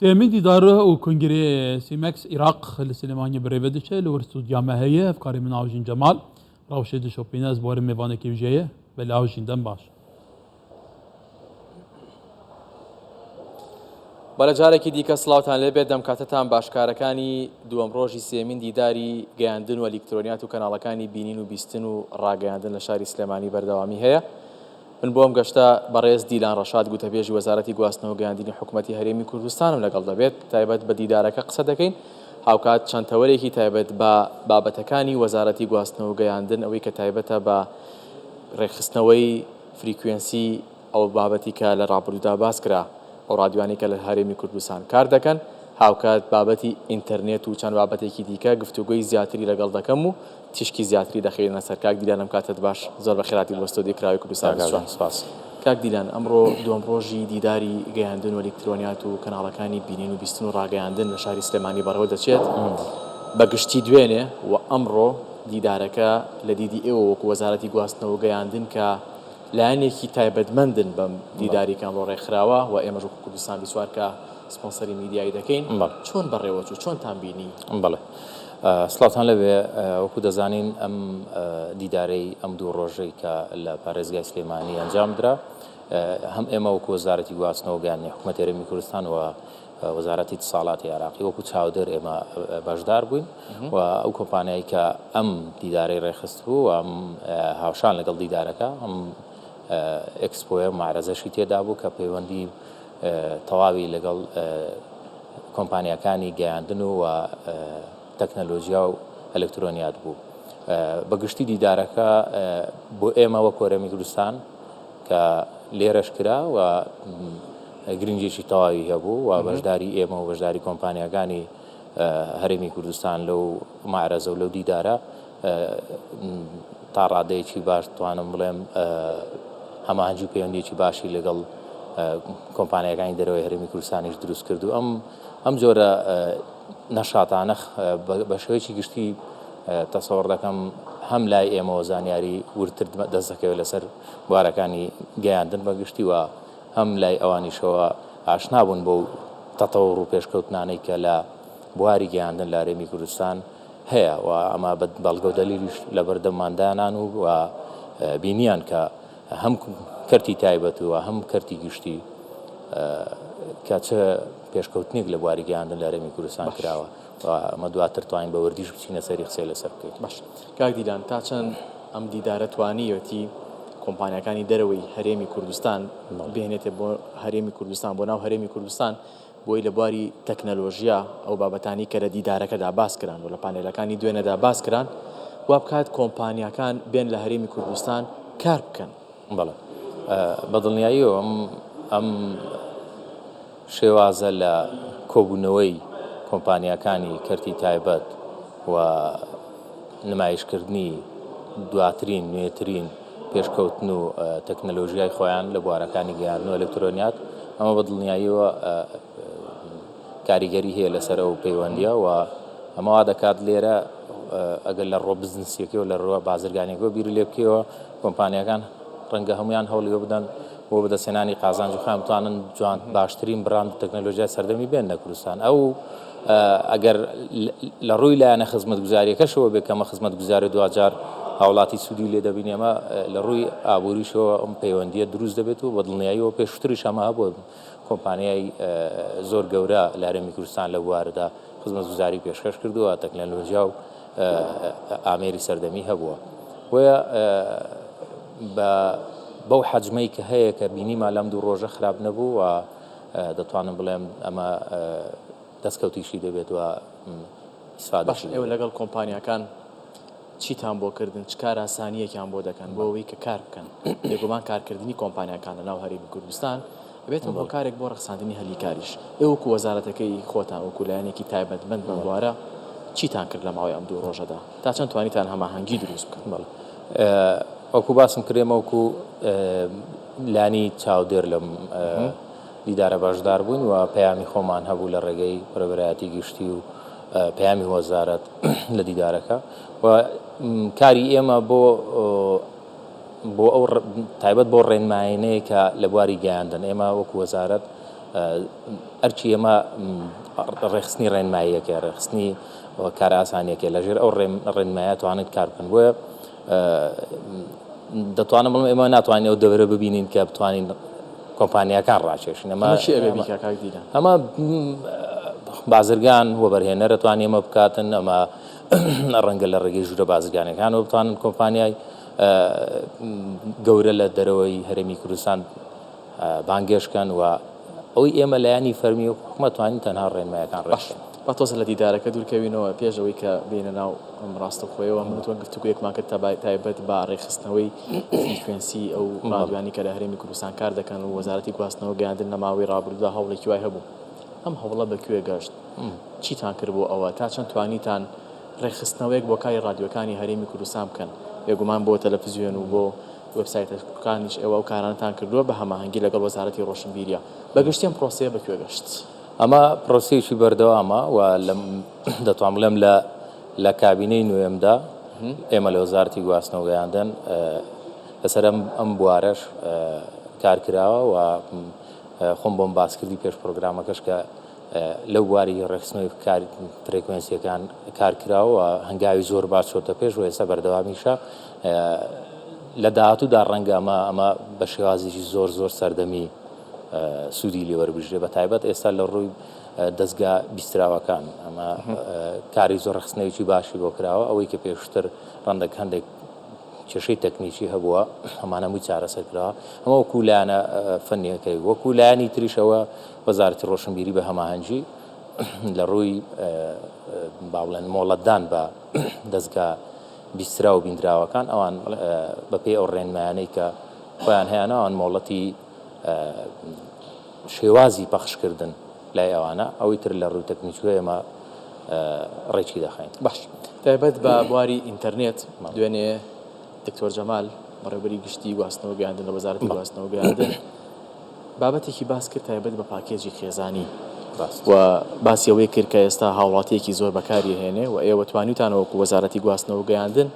Sêyemîn dîdar û kongirê Sîmex Iraq li Silêmaniyê birêve diçe. Li wir stûdya me heye. Hevkarê min Awjîn Cemal rewşê dişopîne. Ez barim mêvanekî wî jê ye. Belê Awjîn dem baş. بەڵێ جارێکی دیکە سڵاوتان لێبێت دەمکاتەتان باش کارەکانی دووەم ڕۆژی سێمین دیداری گەیاندن و ئەلیکترۆنیات و کەناڵەکانی بینین و بیستن و ڕاگەیاندن لە شاری سلێمانی بەردەوامی هەیە. من بۆ ئەم گەشتە بەڕێز دیلان ڕەشاد گوتەبێژی وەزارەتی گواستنەوە گەیاندنی حکومەتی هەرێمی کوردستانم لەگەڵ دەبێت تایبەت بە دیدارەکە قسە دەکەین هاوکات چەند تەوەرێکی تایبەت بە بابەتەکانی وەزارەتی گواستنەوە گەیاندن ئەوەی کە تایبەتە بە ڕێکخستنەوەی frequency ئەو بابەتی کە لە ڕابردوودا باس کرا ئەو ڕادیۆانەی کە لە هەرێمی کوردستان کار دەکەن هاوکات بابەتی ئینتەرنێت و چەند بابەتێکی دیکە گفتوگۆی زیاتری لەگەڵ دەکەم و تیشکی زیاتری دەخەینە سەر. کاک دیلان ئەم کاتەت باش، زۆر بەخێرهاتی بۆ ستۆدیۆی کراوەی کوردستان 24. سپاس. کاک دیلان ئەمڕۆ دووەم ڕۆژی دیداری گەیاندن و ئەلیکترۆنیات و کەناڵەکانی بینین و بیستن و ڕاگەیاندن لە شاری سلێمانی بەڕێوە دەچێت. بە گشتی دوێنێ و ئەمڕۆ دیدارەکە لە دیدی ئێوە وەکو وەزارەتی گواستنەوە و گەیاندن کە لایەنێکی تایبەتمەندن بەم دیداری کە ئەمڕۆ ڕێکخراوە و ئێمەش وەکو کوردستان 24 کە سپۆنسەری میدیایی دەکەین چۆن بەڕێوەچوو چۆنتان بینی؟ بەڵێ. سڵاوتان لێبێ وەکو دەزانین ئەم دیدارەی ئەم دوو ڕۆژەی کە لە پارێزگای سلێمانی ئەنجام درا هەم ئێمە وەکو وەزارەتی گواستنەوە گەیاندنی حکوومەتی هەرێمی کوردستان و وەزارەتی اتصالاتی عێراقی وەکو چاودێر ئێمە بەشدار بووین و ئەو کۆمپانیای کە ئەم دیدارەی ڕێکخست بوو و ئەم هاوشان لەگەڵ دیدارەکە ئەم ئێکسپۆیە معرەزەشی تێدا بوو کە پەیوەندی تەواوی لەگەڵ کۆمپانیاکانی گەیاندن و تەکنەلۆجیا و ئەلکترۆنیات بوو. بە گشتی دیدارەکە بۆ ئێمە وەک هەرێمی کوردستان کە لێرەش کرا و گرنگیەکی تەواوی هەبوو و بەشداری ئێمە و بەشداری کۆمپانیاکانی هەرێمی کوردستان لەو مەعرەزە و لەو دیدارە تا ڕادەیەکی باش توانم بڵێم هەماهەنگی و پەیوەندیەکی باشی لەگەڵ کۆمپانیاکانی دەرەوەی هەرێمی کوردستانیش دروست کرد و ئەم ئەم جۆرە نەشاتانە بە شێوەیەکی گشتی تەسەوڕ دەکەم هەم لای ئێمەوە زانیاری وردتر دەست دەکەوێت لەسەر بوارەکانی گەیاندن بە گشتی و هەم لای ئەوانیشەوە ئاشنا بوون بەو تەتەوڕ و پێشکەوتنانەی کە لە بواری گەیاندن لە هەرێمی کوردستان هەیە و ئەمە بە بەڵگە و دەلیلیش لەبەردەممان دانان و بینیان کە هەم کەرتی تایبەت و هەم کەرتی گشتی کە چ پێشکەوتنێک لە بواری گەیاندن لە هەرێمی کوردستان کراوە و ئەمە دواتر توانین بە وردیش بچینە سەری قسەی لەسەر بکەین. باش کاک دیلان تا چەند ئەم دیدارە توانیویەتی کۆمپانیاکانی دەرەوەی هەرێمی کوردستان بهێنێتە بۆ هەرێمی کوردستان بۆ ناو هەرێمی کوردستان بۆی لە بواری تەکنەلۆژیا ئەو بابەتانەی کە لە دیدارەکەدا باس کران و لە پانێلەکانی دوێنێدا باس کران وا بکات کۆمپانیاکان بێن لە هەرێمی کوردستان کار بکەن. بەڵێ بە دڵنیاییەوە ئەم شێوازە لە کۆبوونەوەی کۆمپانیاکانی کەرتی تایبەت و نمایشکردنی دواترین نوێترین پێشکەوتن و تەکنەلۆژیای خۆیان لە بوارەکانی گەیاندن و ئەلکترۆنیات، ئەمە بە دڵنیاییەوە کاریگەری هەیە لەسەر ئەو پەیوەندییە و ئەمە وا دەکات لێرە ئەگەر لە ڕووە بزنسیەکەی و لە ڕووە بازرگانیەکەوە بیری لێ بکەیەوە کۆمپانیاکان ڕەنگە هەمویان هەوڵی بدەن بۆ بەدەستهێنانی قازانج خۆیان بتوانن جوان باشترین براند و تەکنەلۆژیای سەردەمی بێننە کوردستان. ئەو ئەگەر لە ڕووی لایەنە خزمەتگوزاریەکەشەوە بێ کەمە خزمەتگوزاری دواجار هاوڵاتی سوودی لێ دەبینی ئەمە لە ڕووی ئابووریشەوە ئەم پەیوەندیە دروست دەبێت و بە دڵنیاییەوە پێشتریش ئەمە هەبوو کۆمپانیای زۆر گەورە لە هەرێمی کوردستان لە بواردا خزمەتگوزاری پێشکەش کردووە تەکنەلۆژیا و ئامێری سەردەمی هەبووە بۆیە بە بەو حەجمەی کە هەیە کە بینیمان لەم دوو ڕۆژە خراپ نەبوو و دەتوانم بڵێم ئەمە دەستکەوتیشی دەبێت و ئیسفادەشی ئێوە لەگەڵ کۆمپانیاکان چیتان بۆ کردن چ کارئاسانییەکیان بۆ دەکەن بۆ ئەوەی کە کار بکەن بێگومان کارکردنی کۆمپانیاکان لە ناو هەرێمی کوردستان ئەبێتە هۆکارێک بۆ ڕەخساندنی هەلی کاریش ئێوە وەکو وەزارەتەکەی خۆتان وەکو لایەنێکی تایبەتمەند بەم بوارە چیتان کرد لە ماوەی ئەم دوو ڕۆژەدا تا چەند توانیتان هەماهەنگی دروست بکەن؟ بەڵێ وەکو باسم کرد ئێمە وەکو لانی چاودێر لەم دیدارە بەشدار بووین و پەیامی خۆمان هەبوو لە ڕێگەی بەڕێوەبەرایەتی گشتی و پەیامی وەزارەت لە دیدارەکە و کاری ئێمە بۆ بۆ ئەو تایبەت بۆ ڕێنمایینەیە کە لە بواری گەیاندن ئێمە وەکو وەزارەت ئەرکی ئێمە ڕێکخستنی ڕێنماییەکەیە، ڕێکخستنی کارئاسانییەکەیە، لەژێر ئەو ڕێنمایە توانن کار بکەن. بۆیە دەتوانم بڵێم ئێمە ناتوانین ئەو دەورە ببینین کە بتوانین کۆمپانیاکان ڕاکێشین. ئەمە ئەمە کێ ئەبێ بیکا کاک دیلان؟ ئەمە بازرگان وەبەرهێنەر ئەتوانێ ئەمە بکاتن، ئەمە ڕەنگە لە ڕێگەی ژوورە بازرگانەکانەوە بتوانن کۆمپانیای گەورە لە دەرەوەی هەرێمی کوردستان بانگێشت کەن و ئەوەی ئێمە لایەنی فەرمی وەکو حکومەت توانین تەنها ڕێنمایەکان باش ڕێکخەین. با تۆزە لە دیدارەکە دوورکەوینەوە پێش ئەوەی کە بێینە ناو ئەم ڕاستەوخۆیەوە من و تۆ گفتوگۆیەکمان کرد تایبەت بە ڕێکخستنەوەی frequency ئەو ڕادیۆیانەی کە لە هەرێمی کوردستان کار دەکەن و وەزارەتی گواستنەوە گەیاندن لە ماوەی ڕابردوودا هەوڵێکی وای هەبوو ئەم هەوڵە بە کوێ گەشت؟ چیتان کرد بۆ ئەوە؟ تا چەند توانیتان ڕێکخستنەوەیەک بۆ کاری ڕادیۆکانی هەرێمی کوردستان بکەن؟ بێگومان بۆ تەلەفزیۆن و بۆ وێبسایتەکانیش ئێوە ئەو کارانەتان کردووە بە هەماهەنگی لەگەڵ وەزارەتی ڕۆشنبیرییە. بە گشتی ئەم پرۆسەیە بە کوێ گەشت؟ ئەمە پرۆسەیەکی بەردەوامە و دەتوانم بڵێم لە لە کابینەی نوێمدا ئێمە لە وەزارەتی گواستنەوە گەیاندن لەسەر ئەم بوارەش کار کراوە و خۆم بۆم باس کردی پێش پرۆگرامەکەش کە لەو بواری ڕێکخستنەوەی کار فرێکوێنسیەکان کار کراوە و هەنگاوی زۆر باش چۆتە پێش و ئێستا بەردەوامیشە لە داهاتوودا ڕەنگە ئەمە ئەمە بە شێوازێکی زۆر زۆر سەردەمی سوودی لێ وەربگیرێ بە تایبەت ئێستا لە ڕووی دەستگا بیستراوەکان ئەمە کاری زۆر ڕێکخستنەوەیکی باشی بۆ کراوە ئەوەی کە پێشتر ڕەندەک هەندێک کێشەی تەکنیکی هەبووە ئەمانە هەمووی چارەسەر کراوە ئەمە وەکو لایەنە فەنیەکەی وەکو لایەنی تریشەوە وەزارەتی ڕۆشنبیری بە هەماهەنگی لە ڕووی با بڵێن مۆڵەتدان بە دەزگا بیسترا و بیندراوەکان ئەوان بەپێی ئەو ڕێنمایانەی کە خۆیان هەیانە ئەوان مۆڵەتی شێوازی پەخشکردن لای ئەوانە ئەوەی تر لە ڕووی تەکنیکیەوە ئێمە ڕێکی دەخەین. باش تایبەت بە بواری ئینتەرنێت دوێنێ دکتۆر جەمال بەڕێوبەری گشتی گواستنەوە گەیاندن لە وەزارەتی گواستنەوە گەیاندن بابەتێکی باس کرد تایبەت بە پاکێجی خێزانی و باسی ئەوەی کرد کە ئێستا هاوڵاتیەکی زۆر بەکاری هێنێ و ئێوە توانیتانە وەکو وەزارەتی گواستنەوە گەیاندن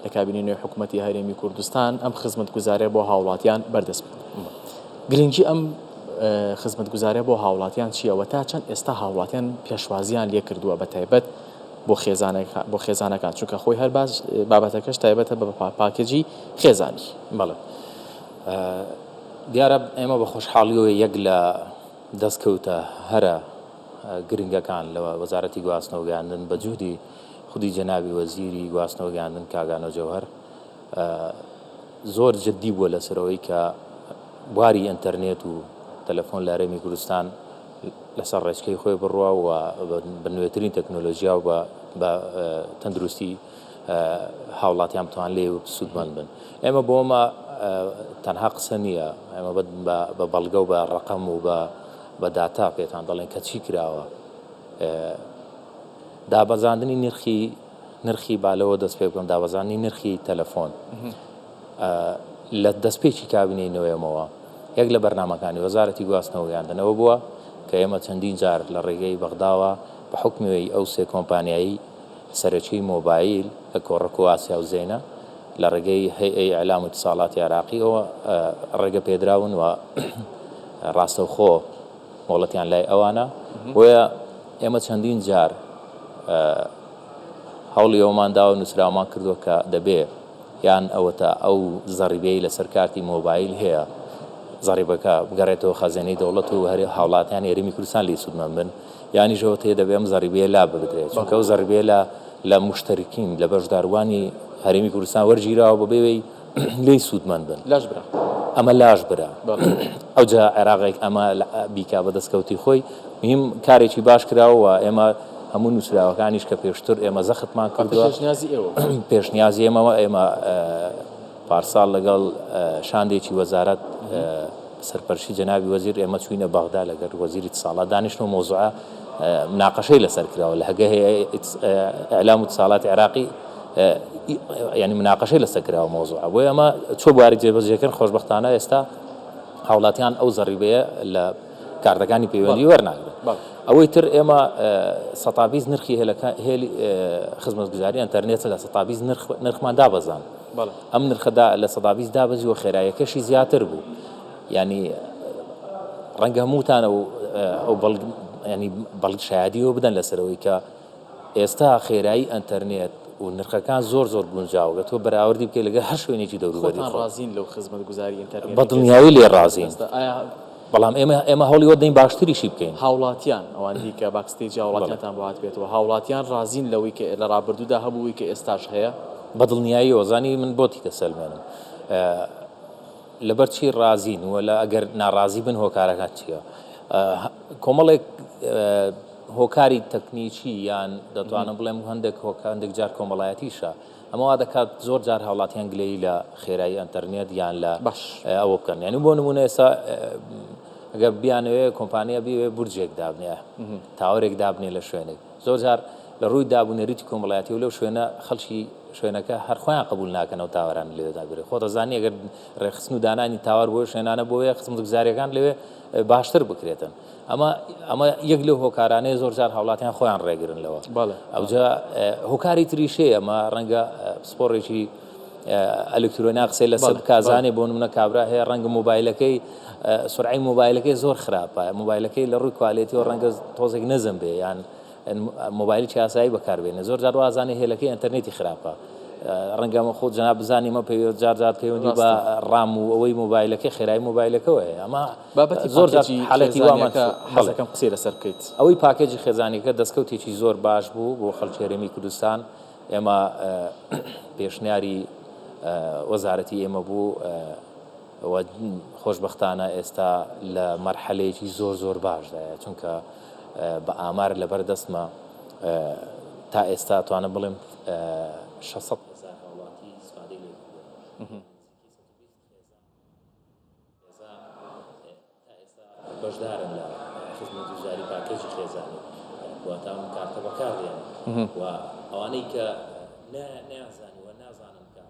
لە کابینەی نوێی حکوومەتی هەرێمی کوردستان ئەم خزمەتگوزاریە بۆ هاوڵاتیان بەردەست بکەن. گرنگی ئەم خزمەتگوزاریە بۆ هاوڵاتیان چییە و تا چەند ئێستا هاوڵاتیان پێشوازیان لێ کردووە بە تایبەت بۆ خێزانەکان بۆ خێزانەکان چونکە خۆی هەر باس بابەتەکەش تایبەتە بە پاکێجی خێزانی. بەڵێ دیارە ئێمە بە خۆشحاڵیەوە یەک لە دەستکەوتە هەرە گرنگەکان لە وەزارەتی گواستنەوە گەیاندن بە جوهدی خودی جەنابی وەزیری گواستنەوە گەیاندن کاک ئانۆ جەوهەر زۆر جدی بووە لەسەر ئەوەی کە بواری ئینتەرنێت و تەلەفۆن لە هەرێمی کوردستان لەسەر ڕێچکەی خۆی بڕوا و بە نوێترین تەکنۆلۆژیا و بە تەندروستی هاوڵاتیان بتوان لێ سوودمەند بن ئێمە بۆ ئەمە تەنها قسە نییە ئێمە بە بەڵگە و بە ڕقم و بە داتا پێتان دەڵێن کە چی کراوە دابەزاندنی نرخی نرخی با لەوە دەست پێ بکەم دابەزاندنی نرخی تەلەفۆن لە دەستپێکی کابینەی نۆیەمەوە یەک لە بەرنامەکانی وەزارەتی گواستنەوە گەیاندنەوە بووە کە ئێمە چەندین جار لە ڕێگەی بەغداوە بە حوکمی ئەو سێ کۆمپانیایی سەرەکی مۆبایل کە کۆڕەک و ئاسیا و زەینە لە ڕێگەی هەیئەی ئیعلام و ئیتساڵاتی عێراقیەوە ڕێگە پێدراون و ڕاستەوخۆ مۆڵەتیان لای ئەوانە بۆیە ئێمە چەندین جار هەوڵی ئەومان داوە نووسراومان کردووە کە دەبێ یان ئەوەتا ئەو زەڕیبەی لەسەر کارتی مۆبایل هەیە زەڕیبەکە بگەڕێتەوە خەزێنەی دەوڵەت و هەر هاوڵاتیانی هەرێمی کوردستان لێی سوودمەند بن یانیش ئەوەتە دەبێ ئەم زەڕیبەیە لا ببدرێت چونکە ئەو زەڕیبەیە لە لە موشتەرکین لە بەشداربووانی هەرێمی کوردستان وەرگیراوە بەبێ ئەوەی لێی سوودمەند بن. لاش برا. ئەمە لاش برا. ئەوجا عێراقێک ئەمە بیکا بە دەستکەوتی خۆی. مهم کارێکی باش کراوە و ئێمە هەموو نووسراوەکانیش کە پێشتر ئێمە زەختمان کردووە. پێشنیازی ئێوە بوو. پێشنیازی ئێمەوە ئێمە پارساڵ لەگەڵ شاندێکی وەزارەت سەرپەرشتی جەنابی وەزیر ئێمە چووینە بەغدا لەگەر وەزیری اتصالات دانیشتن و مەوزوعە مناقەشەی لەسەر کراوە لە هەگە ئیعلام و اتصالات عێراقی یعنی مناقەشەی لەسەر کراوە مەوزوعە بۆیە ئەمە چۆ بواری جێبەجێکردن خۆشبەختانە ئێستا هاوڵاتیان ئەو زەڕیبەیە لە کارتەکانی پەیوەندی وەرناگرن ئەوەی تر ئێمە 120 نرخی هێلەکە هێلی خزمەتگوزاری ئەتەرنێت لە 120 نرخ نرخمان دابەزان ئەم نرخەدا لە 120 دابەزی و خێرایەکەشی زیاتر بوو ینی ڕەنگە هەمووتانە و ئەو بەڵگ ینی بەڵگ شایەدیەوە بدەن لەسەرەوەی کە ئێستا خێرایی ئەتەرنێت و نرخەکان زۆر زۆر گونجاوە تۆ بەراوردی بکەی لەگەڵ هەر شوێنێکی دەوروبەری خۆتان خۆت. ڕازین لەو خزمەتگوزاری ئینتەرنێتەی بە کە ئێستا دڵنیایی لێ ڕازین ئێستا ئایا بەڵام ئێمە ئێمە هەوڵی وە دەین باشتریشی بکەین. هاوڵاتیان ئەوانەی کە backstage ی بەڵێ. هاوڵاتیانتان بۆ هاتبێتەوە هاوڵاتیان ڕازین لەوەی کە لە ڕابردوودا هەبوو وی کە ئێستاش هەیە؟ بە دڵنیاییەوە زانی من بۆتی دەسەلمێنم لەبەر چی ڕازین و لە ئەگەر ناڕازی بن هۆکارەکان چییە؟ کۆمەڵێک هۆکاری تەکنیکی یان دەتوانم بڵێم هەندێک هۆکار هەندێک جار کۆمەڵایەتیشە ئەمە وا دەکات زۆر جار هاوڵاتیان گلەیی لە خێرایی ئەنتەرنێت یان لە باش ئەوە بکەن یعنی بۆ نمونە ئێستا ئەگەر بیانەوێ کۆمپانیا بیەوێ بورجێک دابنێ tower ێک دابنێ لە شوێنێک زۆر جار لە ڕووی داب و نەریتی کۆمەڵایەتی و لەو شوێنە خەڵکی شوێنەکە هەر خۆیان قبول ناکەن ئەو tower انە لەوێ دابنرێ خۆ دەزانی ئەگەر ڕێکخستن و دانانی tower بۆ شوێنانە بۆیە خزمەتگوزاریەکان لەوێ باشتر بکرێتن ئەمە ئەمە یەک لەو هۆکارانەیە زۆر جار هاوڵاتیان خۆیان ڕێگرن لەوە بەڵێ ئەوجا هۆکاری تریش هەیە ئەمە ڕەنگە پسپۆڕێکی ئەلکترۆنیا قسەی لەسەر بەڵێ بکا بەڵێ زانێ بۆ نمونە کابرا هەیە ڕەنگە مۆبایلەکەی سرعەی مۆبایلەکەی زۆر خراپە مۆبایلەکەی لە ڕووی quality ەوە ڕەنگە تۆزێک نزم بێ یان مۆبایلێکی ئاسایی بەکاربێنێ زۆر جار وازانێ هێلەکەی ئەتەرنێتی خراپە ڕەنگە ئەمە خۆ جەناب بزانی ئەمە پەیوە جار جار پەیوەندی بە ڕاستە ڕام و ئەوەی مۆبایلەکەی خێرایی مۆبایلەکەوە هەیە ئەمە بابەتی زۆر جار package ی حالەتی وامان خێزانیەکە بەڵێ حەزەکەم قسەی لەسەر بکەیت. ئەوەی package ی خێزانیەکە دەستکەوتێکی زۆر باش بوو بۆ خەڵکی هەرێمی کوردستان ئێمە پێشنیاری وەزارەتی ئێمە بوو و خۆشبەختانە ئێستا لە مەرحەلەیەکی زۆر زۆر باشدایە چونکە بە ئامار لەبەر دەستمە تا ئێستا توانم بڵێم 600 هەزار هاوڵاتی ئیستفادەی لێ کردووە نزیکەی 120 خێزان تا ئێستا بەشدارن لە خزمەتگوزاری package ی خێزانی واتە ئەم کارتە بەکاردێنن و ئەوانەی کە نەیانزانیوە نازانن کە.